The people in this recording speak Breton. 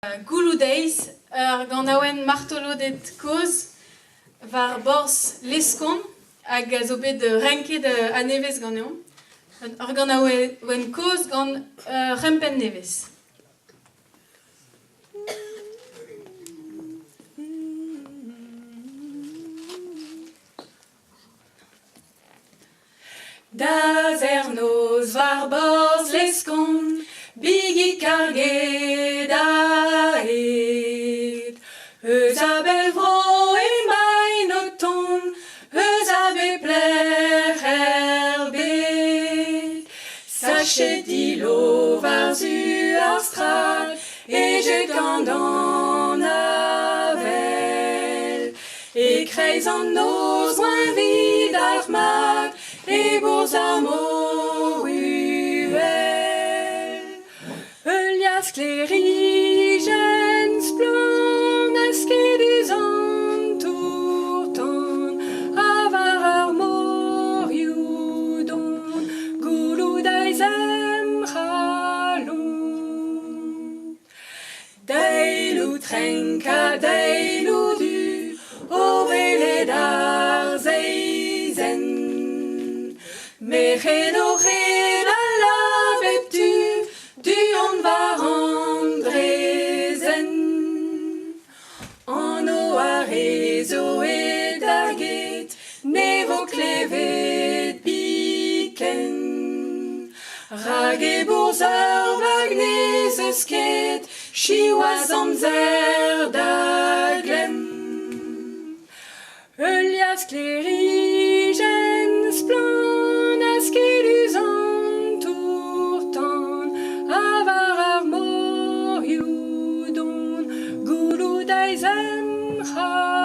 Gouloù-deiz, ur ganaouenn martoloded kozh war borzh Leskon hag a zo bet renket a-nevez ganeomp. Ur ganaouenn kozh gant ur c'hempenn nevez. Da zerr-noz war borzh Leskon, bigi karget a hed. Eus a bell vro emaint o tont, eus a bep lec'h er bed. Sachet dillo war-zu ar strad, hejet gant an avel. E-kreiz an noz roeñvit dalc'hmat e-bourzh ar mor uhel. Heuliañ sklêrijenn splann ha skedus an tour-tan ha war ar morioù don gouloù deiz em c'halon. Daeloù trenk ha daeloù du o welet ar seizenn. Merc'hed o c'hedal a bep tu, du-hont war an draezhenn. Anv ar re zo aet d'ar get ne vo klevet biken. Rak e bourzh ur vag n'ez eus ket, siwazh amzer da glemm. Heuliañ sklêrijenn splann ha skedus an tour-tan ha war ar morioù don gouloù deiz em c'halon.